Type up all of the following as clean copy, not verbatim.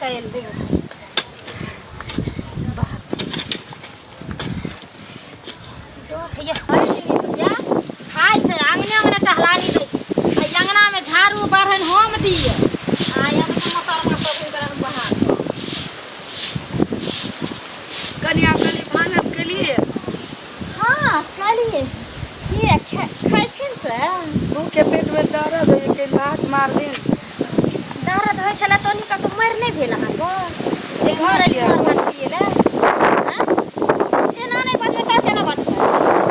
निकलि देब। बाप डर होइए। हर दिन पूजा खाइ छै, अङ्गने अङ्गने टहलानी दै छै, आ अङ्गनामे झाड़ू बाढ़नि हम दियै, आ अङ्गना मोटरमा सब ओकरा बहा। कनिया, कनि भानस केलिए? हाँ, कहलिए। किए, खाइथिन से? भूखे पेट में दर्द होइए के भात मार दिन। दर्द होइ छलै तो निका तो मरि नहि भेल अहाँके जे घर एली मार भात पियै लए? आँय? एना नहि बजबै तऽ केना बजबै?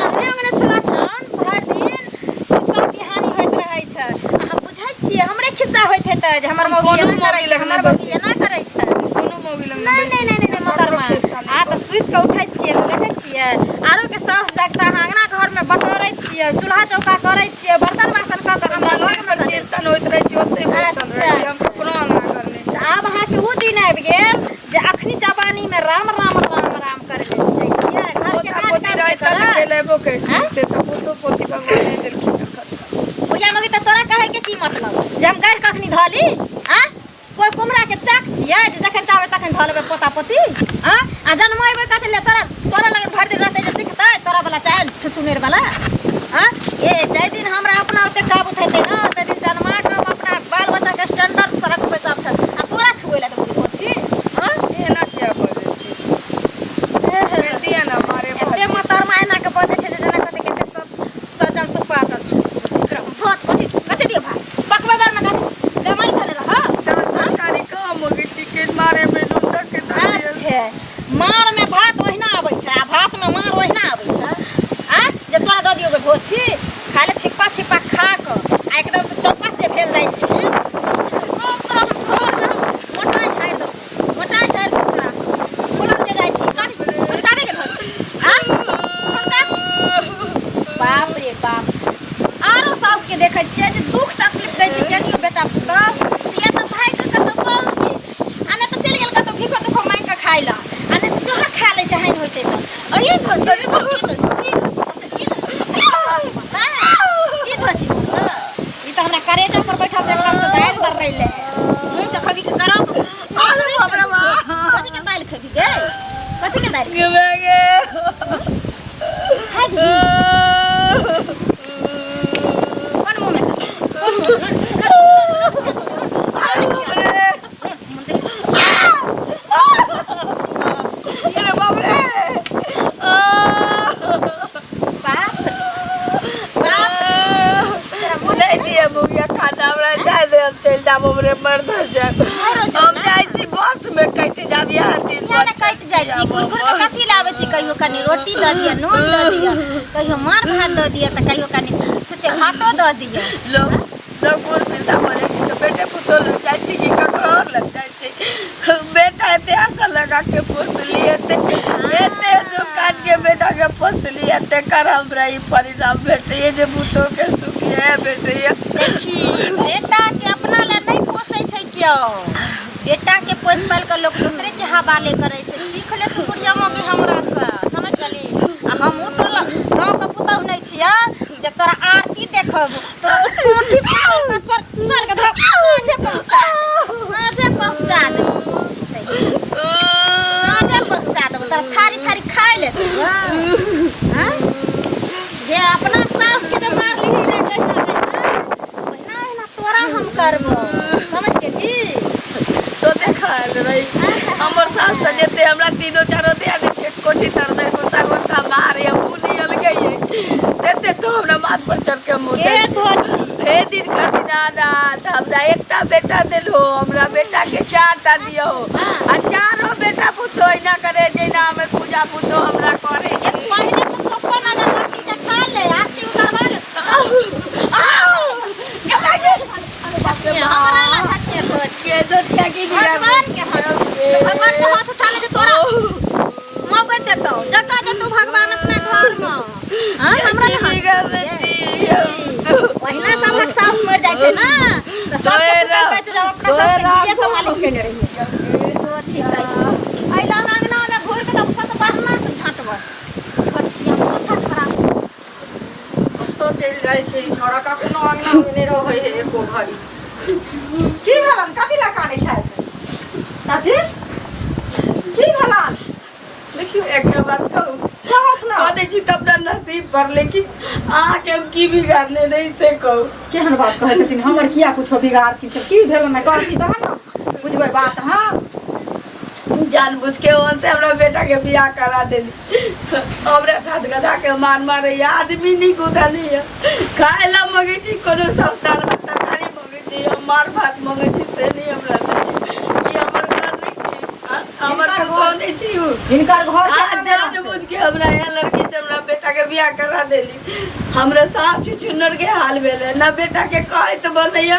अङ्गने अङ्गने छोला छन भरि दिन सब बिहानी होइत रहै छै। अहाँ बुझै छियै, हमरे खिस्सा होइत हेतै जे हमर मौगी कोनो एना करै मौगी छै, लग हमर नहि। मौगी एना करै छै। कोनो मौगी लग। नहि नहि नहि नहि, मोहतरमा, आ तऽ सुति कऽ उठै छियै तऽ देखै छियै आरो के साउस जागता। अहाँ अङ्गना घरमे बटोरै छियै, चूल्हा चौका करै छियै, बर्तन बासन कऽ कऽ हमरा मंदिर घरमे पर कीर्तन होइत रहै छै, ओतै बैसल रहै छी हम। ककरो अंगना घर नहि। तऽ आब अहाँके ओ दिन आबि गेल जे अखनी जवानीमे राम राम राम राम करै लए जाइ छियै। घरके पोता काज पोती काम रहै के तब करत? खेलेबो आँय? कैरतियै, से तऽ पोतो पोती भगवान नहि देलखिन एखन तक। बुढ़िया मौगी, तऽ तोरा कहैके की मतलब जे हम गाड़ि कखनी धऽ ली? आँ, कोइ कुमराके चाक छियै जे जखन चाहबै तखन धऽ लेबै पोता पोती? आँ, आ जन्मेबै कथी ले? तोरा तोरा लगन भरि दिन रहतै जे सिखतै तोरा वाला चाहे छुछुनेर वाला? आँ, ए जाहि दिन हमरा अपना ओते काबूत हेतै ने, ताहि दिन जन्मा कऽ हम अपना बाल बच्चाके स्टैंडर्ड से रखबै सब। आ तोरा छुए लए देबौ छी? आँ, एना किया बजै छी? दिया ने मारे। एते मोहतरमा एना के बजै छै जे जेना कहतै कते सब सजल सुपाटल छै। भात कथी कथी दियौ? भात पकबै बारमे कथी बेमारी धरे रह? तरकारी कम हो गेल, टिकट मारे में लूटक के धऽ। अच्छे, मार में भात ओहिना आबै छै आ भात में मार ओहिना आबै छै। आ जे तोरा दऽ दियौ भोज छी खाय ले, छिप्पा छिप्पा खा कऽ आ एकदम से चौकस जे भेल जाइ छै से सब तोरा हम घर में हम मोटाइ झाड़ि देबौ, मोटाइ झाड़ि देबौ तोरा। बोलल जे जाइ छी कभी ठनकाबे के धऽ छी। आ ठनका, बाप रे बाप, आरो साउस के देखै छियै जे दुख तकलीफ दै छै केनियो बेटा पुतहु या तऽ भागि कऽ कतौ गाँव के, आ नहि तऽ चलि गेल कतौ भीखो दुखो मांगि कऽ खाय लए, आ नहि तऽ जहर खा लै छै, हानि होइ छै तऽ अये धो छी, धो छी, ई धो छी, ई तऽ हमरा करेजा पर बैठल छै, एकदम से दालि दर्रैले मुँह के खबी के गरम। कथी के दालि खेबी गे? कथी के दालि खाइ? कोन मुँह में? अरे बाप रे! बाप रे बाप! नहीं दिए मुगिया खाना हमरा, जाय दे, हम चलि जाब, हमरे मर्द जाय। हम जाइ छी बस में, कटि जाब यहाँ दिन। किया ने कटि जाइ छी? घुर घुर के कथी लाबै छी? कहियो कनि रोटी दऽ दिअ, नून दऽ दिअ, कहियो मार भात दऽ दिअ, तऽ कहियो कनि छुच्छे भातो दऽ दिअ। लोग लोग बूढ़ वृद्धा मरै छै तऽ बेटे पुतोह लग जाइ छै कि ककरो आओर लग जाइ छै? बेटा एते आशा लगा के पोसली, एते एते दुख काट के बेटा के पोसली, एते कर हमरा ई परिणाम भेटैए जे पुतोह के सुख इएह भेटैए। देखी, बेटा के अपना लए नहि पोसै छै केओ। बेटा के पोसि पालि कऽ लोक दोसरे के हवाले करै छै। सीख ले तू बुढ़िया मौगी हमरा से, समझ गेली? आ हमहूँ तोरा गाँव के पुतहु नहि छियै जे तोरा आरती देखब। तोरा चोटी पकड़ कऽ स्वर्ग स्वर्ग धर साँझे पहुँचा देब, साँझे पहुँचा देब, साँझे पहुँचा देब। तोरा थारी थारी खाइ ले देबौ। आँय? जे अपना सास के जे मारलिही रे जहिना जहिना, ओहिना ओहिना तोरा हम करबो, समझ गेली? तो देखल रही हमर सास तऽ जेते हमरा तीनो चारो दियादनी के कोठी तर में गुस्सा गुस्सा मारे, हम पुनी अलगे तेते तो हमरा माथ पर चढ़ के मुँह के धोची। हे दिन खरदिनानाथ, हमरा एकटा बेटा देलहो, हमरा बेटा के चारटा दियौ, आ चारो बेटा पुतोह एना करे जेना हमर पूजा पुतोह हमरा करे। ए पहिले तऽ सपन अगरबत्ती देखा ले, आरती उतारबा ले। हमरा लग हथियार धोची। के धोतिया की? भगवान के हाथ, भगवान के हाथ उठा ले जे तोरा मौका देतौ, जगह देतौ भगवान अपना घर में। हाँ, हमरा लग हाथ बिगड़ छी। ओहिना सबक साउस मरि जाइ छै ने तऽ सबके पुतहु कहै छै जे हम अपना साउस के घीये से मालिश केने रहियै। तो अच्छी अइला अंगना में घुरि के तऽ सब बहना से झाँटबै। बच्चिया माथा खराब। कतऽ चलि जाइ छै ई छौड़ा? कखनो अङ्गनामे नहि रहै है एको घड़ी। की भेलन? कथी लए कानै छथि? चाची की भेला देखियौ एकटा बात कहू कहत ना कहने छी तऽ अपना नसीब पर लेकिन अहाँके हम की बिगाड़ने रही से कहू केहन बात कहै छथिन हमर किया कुछो बिगाड़थिन से की भेल ने कहती तहन ने बुझबै बात हाँ जानबूझ के ओहन से हमरा बेटा के बियाह करा देली हमरा साथ गधा के मार मारैया आदमी नीक उधा नहीं है खाए ला मंगे छी कोनो सस्ता तरकारी मंगे छी हम मार भात मंगे छी से नहीं हमरा दै छी। ई हमर घर नहीं छी हाँ? हमर पुतोह नहीं छी उ। हिनकर घर आ केना जान रहतै? बुझ के हमरा यहाँ लड़की से हमरा बेटा के बियाह करा देली हमरा साफ छुछुनर के हाल भेलै ना बेटा के कहैत बनैया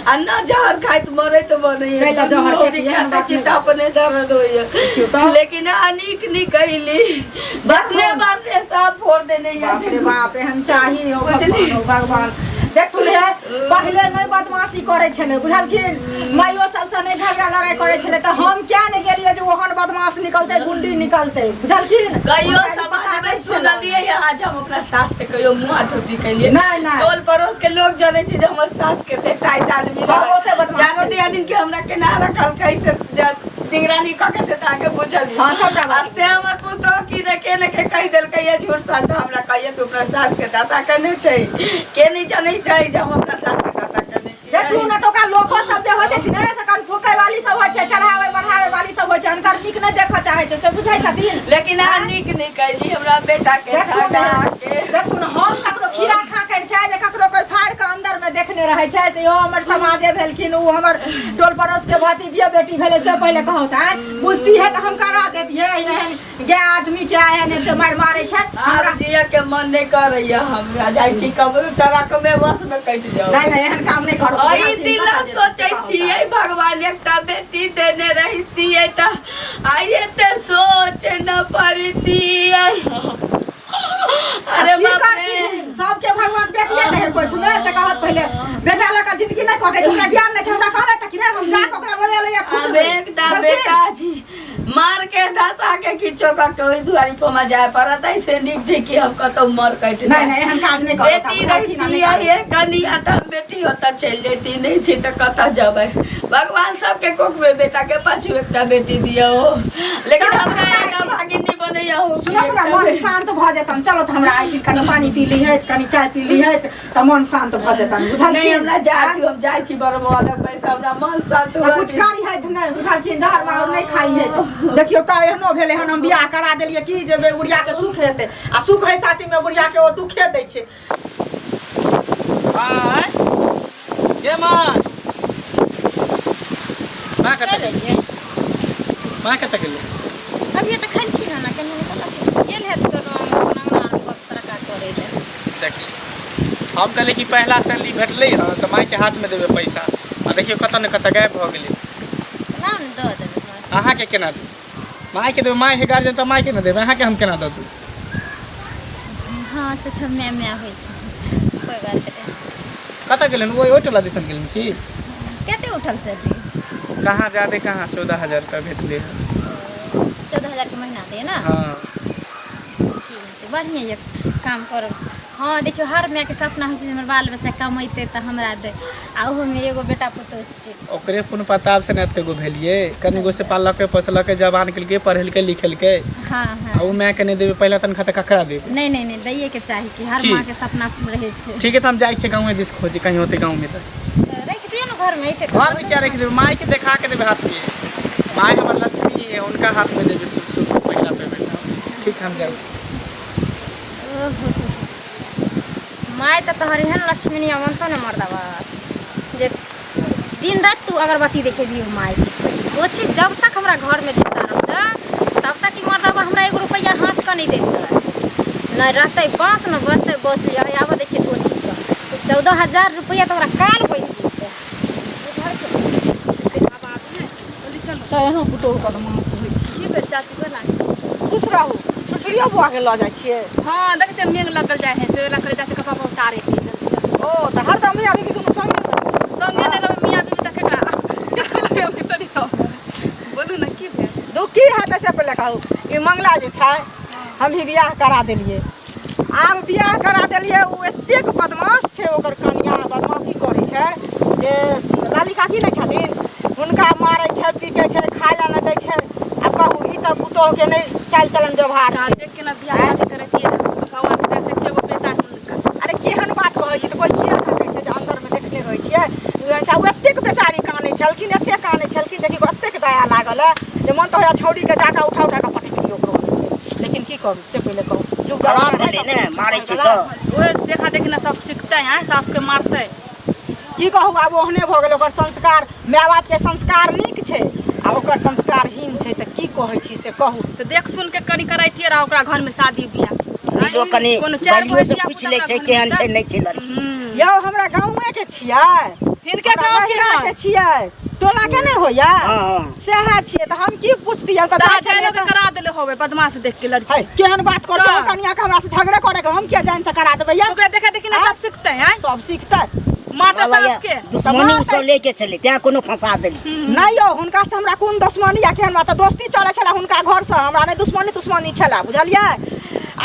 आ ना जहर खाइत मरैत बनैया कैला जहर दुनू खेती एहन बात छी नहि तऽ अपने दर्द होइया देखियौ तऽ। लेकिन अनीक नी कैली बदले बदले सब फोड़ देने या बाप रे बाप एहन चाही हो बुझली? भगवान हो भगवान देखू हे पहिले नहि बदमाशी करै छलै बुझलखिन माइयो सबसँ नहि झगड़ा लड़ाइ करै छलै तऽ हम किया नहि गेलियै जे ओहन बदमाश निकलतै गुंडी निकलतै बुझलखिन कहियो हमरा ई पता समाज में नहि छलै। सुनलियै आज हम अपना सास से कहियो मुँह ठोटी कैलियै नहि, नहि। टोल पड़ोस के लोग जानै छै जे हमर सास कते टाइट आदमी हाँ, ओते रहै बदमाश चारो छै। दियादिन के हमरा केना रखल कैसे निगरानी कऽ के से तऽ अहाँके बुझल हाँ, सबटा आ बात। से हमर पुतोह की ने के ने के कहि देलकै ये झूठ साथ हमरा कहिए तू अपना सास के दशा केने छै के नहि जानै छै जे हम अपना सास के दशा केने छियै देखू ने तऽ ओकरा लोको सब जे होइ छै कि नहि से कन फूकै वाली सब होइ छै चढ़ाबै बढ़ाबै वाली सब होइ छै हुनकर नीक नहि देखऽ चाहै छै से बुझै छथिन लेकिन अहाँ नीक नहि कैली हमरा बेटा के देखू ने ठगा के देखू ने हम ककरो खीरा खा कर छै जे ककरो कोइ फाड़ के अंदर में देखने रहै छै से इहो हमर समाजे भेलखिन ओ हमर टोल पड़ोस के भतीजिए बेटी भेलै से पहिले कहू तऽ आँय बुझती है तऽ हम करा देतियै एहन गाय आदमी के एहन एते मारि मारै छै हमरा आब जिया के मन नहि करैया हमरा जाइ छी कबरो ट्रक में बस में कटि जाउ नहि नहि एहन काम नहि करू एहि दिन ला सोचै छियै भगवान एकटा बेटी देने रहितियै तऽ आइ एते सोच न पड़तियै अरे की बाप रे करथिन सबके भगवान बेटिए दे कोइ तुम्हें से कहत पहिले बेटा लऽ कऽ जिंदगी नहि कटै छै हमरा ज्ञान नहि छै हमरा कहले तऽ कि नहि हम जा कऽ ओकरा लऽ लैया खुद आब एकटा बेटा छी मार के धसा के किछो कऽ के ओहि दुआरी पर मे जाय पड़त ऐसे नीक छै कि हम कतौ मर कटि नहि नहि एहन काज नहि करत बेटी रहितियै कनि आ तऽ हम बेटी ओतऽ चलि जैती नहि छै तऽ कतऽ जेबै भगवान सबके कोखमे बेटा के पाछू एकटा बेटी दियौ लेकिन चल, हमरा हमरा एना भागिनी बनैया हो सुनत ने मन शांत भऽ जेतन चलो तऽ हमरा आइ कनि पानी पी ली है कनि चाय पी ली है तऽ मन शांत भऽ जेतन बुझलखिन नहीं हमरा जाय दियौ हम जाइ छी बड़ लग बैस हमरा मन शांत तऽ कुछ करी है तऽ नहि बुझलखिन जहर माहौर नहि खाई है देखियौ तऽ एहनो भेलै हन हम बियाह करा देलियै की जे बुढ़िया के सुख हेतै आ सुख है साथी में बुढ़िया के ओ दुखे दै छै माय गे माय माँ कतऽ गेलै माँ कतऽ गेलै अभी तऽ खलखिन हन कनि निकल गेल हैत कोनो अंगना गप सरका करै लए देख हम कहलियै कि पहिला सैलरी भेटलै हँ तऽ मायके हाथमे देबै पैसा आ देखियौ कतऽ ने कतऽ गायब भऽ गेलै ना ने दऽ देबै अहाँके केना देबै मायके देबै माय है गार्जियन तऽ मायके ने देबै अहाँके हम केना दऽ दू हँ से तऽ माय माय होइ छै कोइ बात नहि कतऽ गेलन ओहि ओहि टोला दिसन गेलन की कते उठल सैलरी कहाँ जादे कहाँ 14,000 रुपया भेटलै हँ 14,000 के महीना दैए ने हँ की हेतै बढ़िएँ यऽ काम करब हँ देखियौ हर मायके सपना होइ छै जे हमर बाल बच्चा कमेतै तऽ हमरा दै आ ओहोमे एगो बेटा पुतोहु छै ओकरे पुण्य प्रताप से ने एते गो भेलियै कनिगो से पाललकै पोसलकै जवान केलकै पढ़ेलकै लिखेलकै हँ हँ आ ओ मायके नहि देबै पहिला तनखा तऽ ककरा देबै नहि नहि नहि दैएके चाही कि हर की? माँके सपना रहै छै ठीक है तऽ हम जाइ छियै गाँवे दिस खोजे कहीं होतै गाँवमे तऽ तऽ राखि दियौ ने घरमे अइते घरमे क्या राखि देबै मायके देखा के देबै हाथमे माय हमर लक्ष्मी है हुनका हाथमे देबै शुभ शुभ पहिला पेमेंट ठीक हम जाइ छी ओहो माय तऽ तोहर एहन लक्ष्मी नहीं अमन ने मर्दबा जे दिन राति तू अगरबत्ती देखेबी मायके ओ चीज जब तक हमरा घरमे जिंदा रहतै तब तक ई मर्दबा हमरा एगो रुपैआ हाथ के नहि देतै नहि रहतै बाँस ने बनतै बस आबऽ दै छियै कोची के 14,000 रुपैआ तऽ हमरा काल बनि जेतै तऽ एहनो पुतोहु बदमाश होइ छै की भेल चाची गोर लागै छी। खुश रहू छुछुरियो बौआके लऽ जाइ छियै हँ देखै छियै मेघ लगल जाइ है तऽ ओहि लए कहलियै चाची कपड़ा पर उतारे के ओ तऽ हरदम मियाँ बीबी दुनू संगे रहै छै। संगे नहि रहबै मियाँ बीबी तऽ केकरा बोलू ने की भेल दू की हेतै से पहिले कहू ई मंगला जे छै हम ही बियाह करा देलियै आब बियाह करा देलियै ओ एतेक बदमाश छै ओकर कनिया बदमाशी करै छै जे लाली काकी नहि छथिन हुनका मारै छै पीटै छै खाय लए नहि दै छै। आब कहू ई तऽ पुतोहके नहि चालि चलन व्यवहार तऽ छै। देख के ना बियाह शादी करैतियै भगवान के दया से एकेगो बेटा है हुनका। अरे केहन बात कहै छै तऽ कोइ किया कहै छै जे अन्दरमे देखने रहै छियै। अच्छा ओ एतेक बेचारी कानै छलखिन, एतेक कानै छलखिन, देखी एतेक दया लागल है जे मन तऽ होइए छौड़ीके जाकऽ उठा उठा कऽ पटकि दियौ ओकरो। लेकिन की करू से पहिले कहू, जुग खराब जमाना भेलै है ने तऽ मारै छै वला। तऽ ओहे देखा देखी ना सब सिखतै हैं सास के मारतै। की कहू आब ओहने भऽ गेल ओकर संस्कार। माय बापके संस्कार नीक छै आ ओकर संस्कार हीन छै, तऽ की कहै छी से कहू। तऽ देख सुन के कनि करैतियै रह ओकरा घर में शादी बियाह। लोक कनि कोनो चारि गो गलियो से धिया पूछि पुता लै ओकरा छै घरमे केहन तऽ छै नहि छै लड़की। हूँ यौ हमरा गाँवे के छियै, हिनके हमरा गाँव के नहिरा हन के छियै, टोला के नहि होइया हँ हँ सएह छियै। तऽ हम की पुछतियै तऽ तोरा जाइ छलियै जानो के तऽ करा देले होबे बदमाश देख के लड़की। है केहन बात करै छै तऽ कनिया के हमरा से झगड़े करे के, हम किया जान से करा देबै यौ? ओकरा देखा देखी ना सब सिखतै हैं सब सिखतै। मारतै सास के। दुश्मनी ओ सब लेके छलै तें कोनो फंसा देली। नहि यौ हुनका से हमरा कोन दुश्मनी या केहन बात, दोस्ती चलै छलै हुनका घर से, हमरा नहि दुश्मनी तुश्मनी छलै बुझलियै।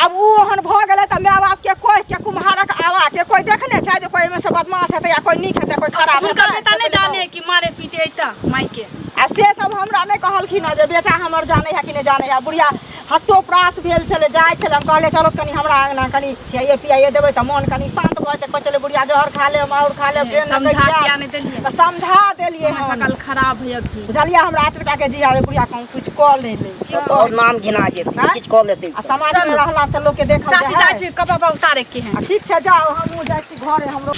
आब ओ ओहन भऽ गेलै तऽ माय बाप के कोइ के कुम्हारक आवा के कोइ देखने छै जे कोइ एहिमे से बदमाश हेतै या कोइ नीक हेतै कोइ खराब हुनका हेतै बेटा से नहीं पहिले जाने है कि मारे पीटे है तऽ माई के। आब से सब हमरा नहि कहलखिन हँ जे बेटा हमर जानै है कि नहि जानै है। बुढ़िया हतो प्रास भेल छलै, जाइ छलै, हम कहलियै चलो कनि हमरा अङ्गना कनि खियाइए पियाइए देबै तऽ मोन कनि शान्त भऽ जेतै। कहै छलै बुढ़िया जहर खा लेब आओर खा लेब ट्रेन समझा कटि किया जायत। नहीं देलियै? तऽ समझा देलियै समय हम सकल खराब है अभी बुझलियै। हमरा एतबेटा के जिया बुढ़िया कहूँ किछु कऽ नहि लै तब तऽ आओर नाम घिना जेतै आँय? किछु कऽ लेतै आ समाजमे रहला से लोकके देखल चाची जाइ है। चाची कपड़ा उपड़ा उतारे के है। आ ठीक छै जाउ, हमहूँ जाइ छी घरे हमरो।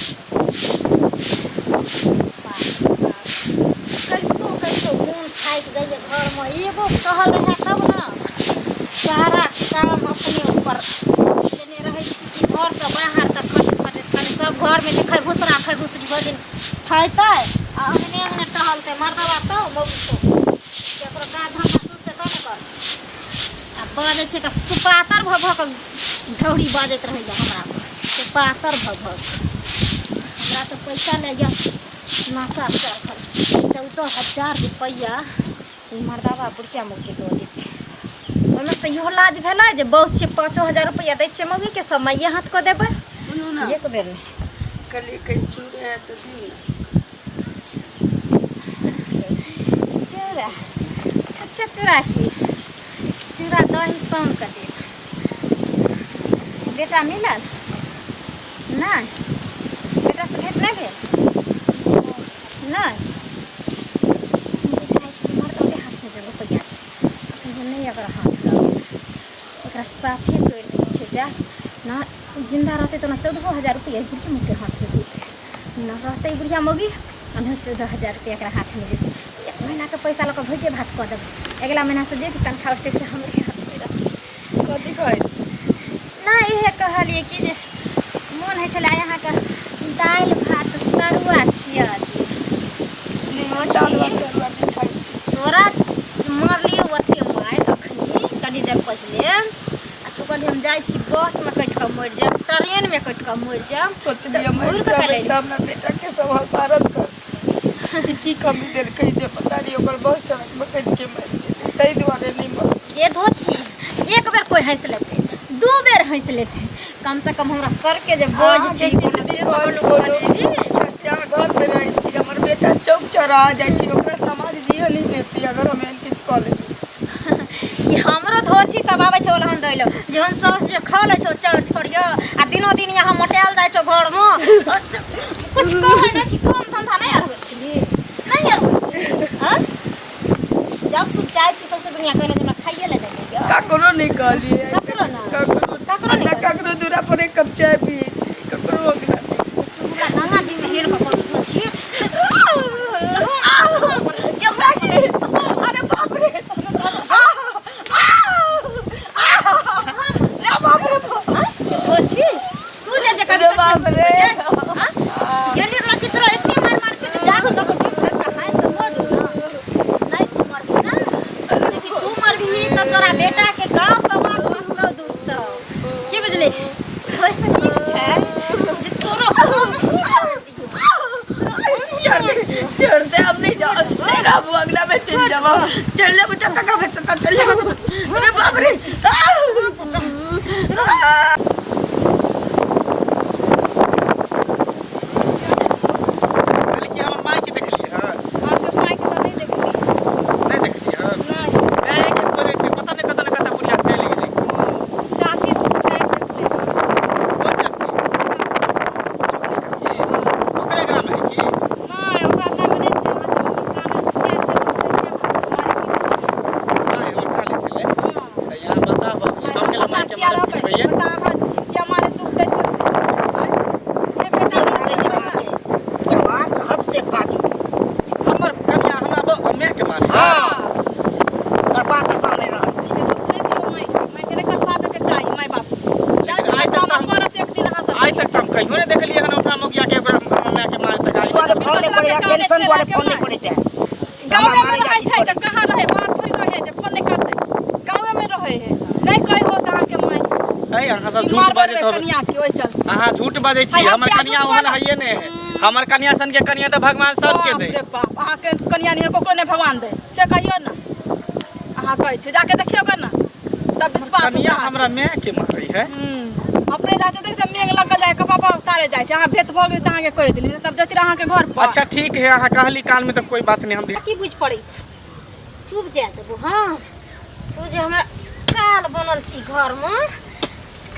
करितो करितो मोन थाकि जाइए घरमे एगो कहल रहए तब ने सारा काम अपने ऊपर लेने रहै छी कि घरसँ बाहर तक खटैत खटैत खाली सब घरमे जे भुसरा खाइ भुसरी भरि दिन खयतै आ अङ्गने अङ्गने टहलतै मर्दबा तऽ मौगी तो केकरो काज धन्धा सुझतै तब ने करतै। आ बाजै छै तऽ सुपातर भऽ भऽ कऽ ढौरी बाजैत रहैए हमरा सुपातर भऽ भऽ कऽ। हमरा तऽ पैसा लैए नशा चढ़ल 14,000 रुपैआ ई मर्दाबा बुढ़िया मौगी दऽ देतै। ओहिमे से इहो लाज भेलै जे बहुत छै 5,000 रुपैआ दै छियै मौगीके सब माइए हाथ कऽ देबै सुनू ने एक बेर नहि। कहलियै कहीं चूड़े है तऽ दियौ ने। चूड़ा छुच्छे चूड़ा की चूड़ा दही सान कऽ देब। बेटा मिलल नहि? बेटासँ भेट नहि भेल? नहि बुझाइ छै जे मर्दके हाथमे जे रुपैआ छै अखन जे नहि अगर हाथ लगेबै एकरा साफे करि दै छियै। जा ना जिन्दा रहतै तऽ ने 14,000 रुपैआ बुढ़िया मौगीके हाथमे जेतै, न रहतै बुढ़िया मौगी आ ने 14,000 रुपैआ एकरा हाथमे जेतै। एक महीनाके पैसा लऽ कऽ भोजे भात कऽ देबै, अगिला महीनासँ जे भी तनख्वाह उठतै से हमरे हाथमे रहतै। कथी कहै छी? नहि इहे कहलियै कि जे मोन होइ छलै आइ अहाँके दालि भात तरुआ खिया दी। दालि भात तरुआ नहि खाइ छी। तोरा मारलियौ ओते मारि अखनी कनी देर पहिले आ तू कहली हम जाइ छी बसमे कटि कऽ मरि जायब ट्रेनमे कटि कऽ मरि जायब। सोचलियै मरि घुरि कऽ जेबै चलि तऽ हमरा बेटाके सब हसारत करतै कि की कमी देलकै जे पता नहि ओकर बस चलतमे कटि के मरि गेलै, ताहि दुआरे नहि मरलै। ये धोती एक बेर कोइ हँसि लेतै दू बेर हँसि लेतै कम से कम हमरा सर के जे बोझ अहाँके छै किछु से नहि तऽ कहलहुँ कोनो कोनो बनेली। कियाकि अहाँ घरमे रहै छी, हमर बेटा चौक चौराहा जाइ छी, ओकरा समाज जियऽ नहि देतै अगर हम एहन किछु कऽ लेबै। कि हमरो धोती सब आबै छै ओलहन दै लए जहन साउस जे खा लै छौ चाउर छोड़ियो आ दिनो दिन यहाँ मोटायल जाइ छौ घरमे कुछ कहै नहि छी। काम धंधा नहि आबै छी नहि आबै छी आँय? जब तू जाइ छी सौंसे दुनिया कहै जे हमरा खाइए लए नहि दैया। ककरो नहि कहलियै। ककरो नहि? ककरो ककरो नहि नहि। कहलियै? ककरो दूरा पर एक कप चाय पियै छी, ककरो अङ्गना नहि। तू हमरा गंगा जी में हेल कऽ कऽ छी। अरे बाप रे, अरे बाप रे बाप। धोछी तू जे जे कभी अरे बाप रे। ये निर्लज्ज तोरा एते मार मार छै जा कऽ कतौ डूब खसा हाथ तऽ मर ना। नहीं तू मरबी ना, लेकिन तू मरबी तऽ तोरा बेटा के गांव समाज हंसतौ दुसतौ की बुझली। ओहिसँ नीक छै जे तोरो छोड़ दे, छोड़ दे, हम नहीं जाओ, नहीं रहबो, अगला में चल जाबो, चल जाबो, चल तक में तक चल जाबो। अरे बाप रे। आह! कहली कि हमर माय के देखलियै हँ? अहाँके मायके तऽ नहि हमरा काने टेंशन छेला दुआरे के फोन नहीं माय। करैत है। गाँवे हमरा में मारैया रहै की छै करै? तऽ कहाँ रहै, बाहर थोड़ी रहै जे फोन नहि करतै। गाँवे में रहै है, नहि कहै होत अहाँके माय। है अहाँ सब कि झूठ मारबै बाजैत होबै। कनिया के ओहि चलते। अहाँ झूठ बाजै छी, है, हम हमर किया कनिया झूठ ओहन बाजब? हइए नहि है। हमर कनिया सन के कनिया तऽ भगवान सबके बाप दे। रे बाप, अहाँके कनिया निहर ककरो नहि भगवान दे, से कहियौ ने। अहाँ कहै छी जाके देखियौ गे ने तब विश्वास होत कनिया अहाँके। हमरा माय के मारै है। अपने जाइ छै देखै मेघ लगल जाइ, कपड़ा पर उतारे जाइ छै। अहाँ भेंट भऽ गेल तऽ अहाँके कहि देली, तब जैती रहै अहाँके घर पर। अच्छा ठीक है, अहाँ कहली कान में तऽ कोई बात नहीं। हम की बुझि पड़ै छै? सूप जाय देबो। हँ, तू जे हमरा काल बनल छी घरमे,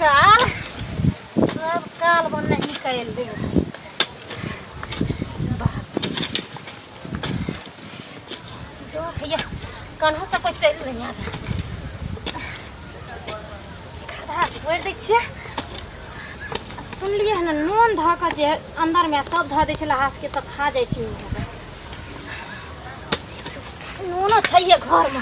काल सब काल बनने निकालि देबो। बाप भैया, कन्हो से कोई चलि नहीं आबै। खदा भरि दै छियै। आ सुनलियै हन नून धऽ कऽ जे अन्दरमे तब धऽ दै छै लहासके तऽ खा जाइ छै। नूनो छैहे घरमे।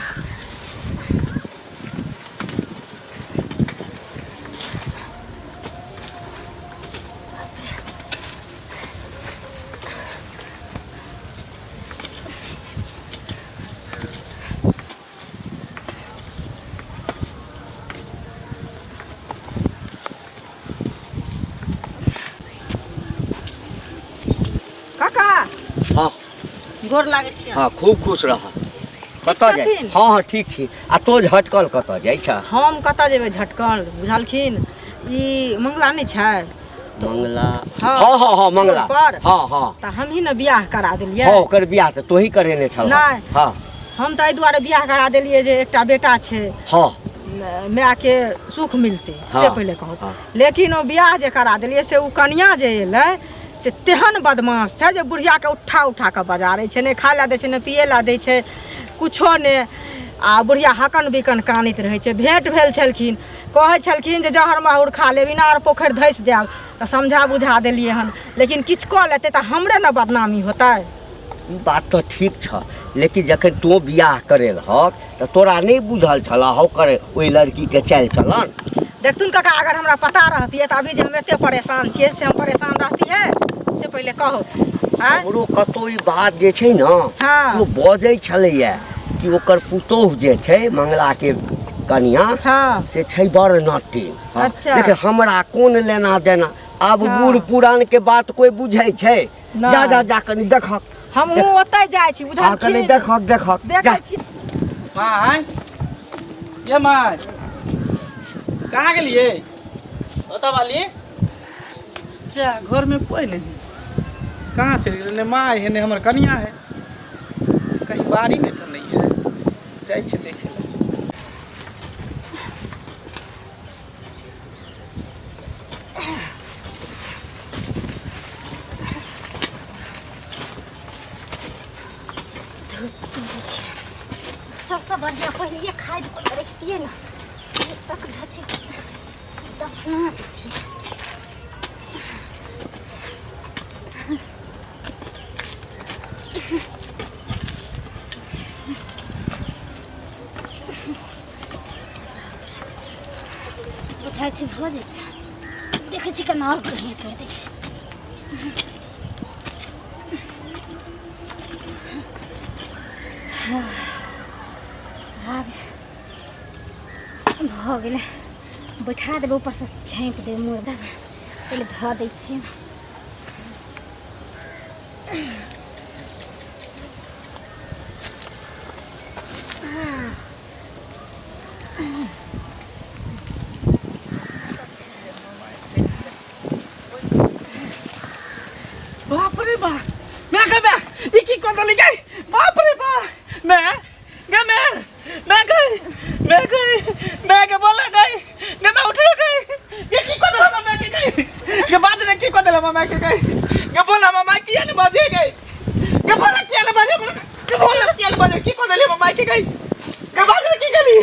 काका। हाँ। गोर लागै छी। हाँ, खूब खुश रह। कतऽ जाइ? छथिन? हाँ हाँ, ठीक छी। आ तो झटकल कतऽ जाइ छ? हम कतऽ जेबै झटकल? बुझलखिन, ई मंगला नहि छै? मंगला? हाँ। हाँ हाँ हाँ, मंगला। पर? हाँ हाँ। तऽ हमही ने बियाह करा देलियै। हाँ, ओकर बियाह तऽ तोही करेने छल। नहि। हाँ। हम तऽ एहि दुआरे बियाह करा देलियै जे एकटा बेटा छै, हाँ, मायके सुख मिलतै। हाँ, से पहिले कहू। हाँ। लेकिन ओ बियाह जे करा देलियै से ओ कनिया जे एलै से तेहन बदमाश छै जे बुढ़ियाके उठा उठा कऽ बजारै छै, नहि खाय लए दै छै, नहि पियै लए दै छै, कुछो नहि। आ बुढ़िया हकन बिकन कानैत रहै छै। भेँट भेल छलखिन, कहै छलखिन जे जहर माहुर खा लेब, इनार पोखरि धसि जायब। तऽ समझा बुझा देलियै हन, लेकिन किछु कऽ लेतै तऽ हमरे ने बदनामी होतै। ई बात तऽ ठीक छ, लेकिन जखन तोँ बियाह करेलहक तऽ तोरा नहि बुझल छलह ओकर ओहि लड़कीके चालि चलन? देखथुन काका, अगर हमरा पता रहतियै तऽ अभी जे हम एते परेशान छियै से हम परेशान रहतियै से पहिले कहू। आँय? हमरो कतौ ई बात जे छै ने, हाँ। ओ बजै छलैया कि ओकर पुतोहु जे छै, मंगलाके कनिया, हाँ, से छै बड़ नटी। हाँ। अच्छा। लेकिन हमरा कोन लेना देना आब? हाँ। बूढ़ पुरान के बात कोई बुझै छै? नहि। जा जा जा, कनी देखक। हमहूँ ओतहि जाइ छी। हाँ, कनी बुझलखिन? देखक देखक जा। देखै छी। माय, ये माय, कहाँ गेलिए ओतऽ वाली? अच्छा, घर में कोई नहीं, कहाँ चलि गेलै? ने माय है, ने हमर कनिया है। कहीं बाड़ी में तो नहीं है। जाइ छी देखे लए। सबसँ बढ़िआँ पहिले खाद रखतियै ने, तक धछि दफना देतियै। बुझाइ छै भऽ जेतै। देखै छी केना आओर बढ़िआँ करि दै छी। आब भऽ गेलै। बैठा देबै, ऊपरसँ झाँपि देबै मुर्दामे। पहिले धऽ दै छियै। बाप रे बाप, मैं गे मैं, ई की कर देली गई? बाप रे बाप, मैं गे मैं, मैं गई, मैं गई, मैं के बोला गई गे, मैं उठ गई। ये की कर देला मैं के गई? गे बाज ने, की कर देला मैं के गई? गे बोला मामा, किया ने बाजे गई? गे बोला, किया ने बाजे? गे बोला, किया ने बाजे? की कर देली मामा के गई? गे बाज ने, की गली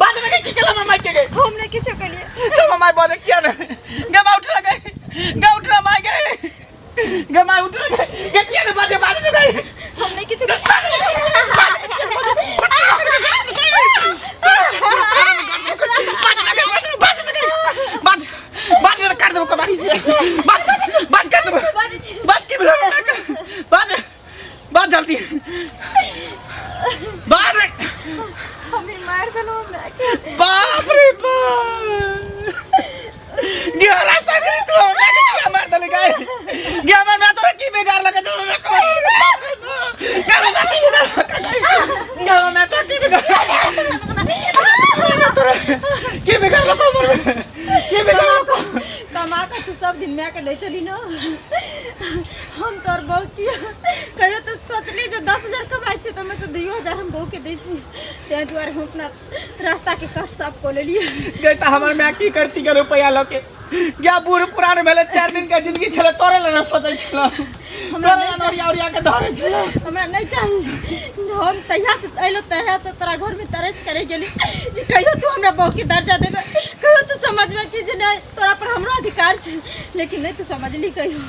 बाज ने? की केला मामा के गई? हम नहि किछो केलियै। तो मामा बाजे किया ने? गे मैं उठ गई, गे उठ माई गई, गे माई उठ गई। गे किया ने बाजे? बाजे ने गई। हम नहि किछो। बाज बाज, काट देबो कोदारी से। बाज बाज, काट देबो। बाज, की भेलो? बाज। हम ही मार देलहुँ मायके। बाप रे बाप गेहरा सकरी तू हमरा के किया मार देले गाय गे हमर मैं तोरा की बेगार लगे तू हमरा के गे हमरा की बेगार गे हमरा तोरा की बेगार तोरा की बेगार लगे हमर की बेगार लगे कमा के तू सब दिन माय के दै छली न हम तोर बहू छियै कहियो तो सोचली जे 10,000 कमाइ छियै तऽ ओहिमे से 2,000 हम बहू के दै छी ताहि दुआरे हम अपना रास्ता के कष्ट साफ कऽ लेलियै। गई त हमर माय की करती के रुपया लके गया बूढ़ पुरान भेले 4 दिन के जिंदगी छले तोरे लना सोचै छलो तोरे लना ओरिया ओरिया के धरे छलो। हमरा नहीं चाही। हम तहिया से अयलो तहिया से तोरा घर में तरस करे गेली जे कहियो तू हमरा बहू के दर्जा देबे, कहियो तू समझबे कि जे नहीं तोरा पर हमरो अधिकार छै, लेकिन नहीं तू समझली कहियो।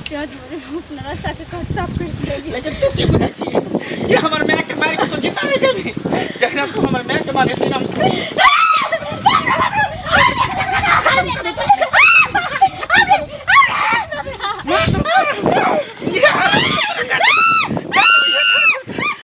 ताहि दुआरे हम अपना रास्ता के कष्ट साफ कर लेली। लेकिन तू की बुझै छी कि हमर माय के मारि के तू जिता रह जेबी? जखना तू हमर माय के मारबी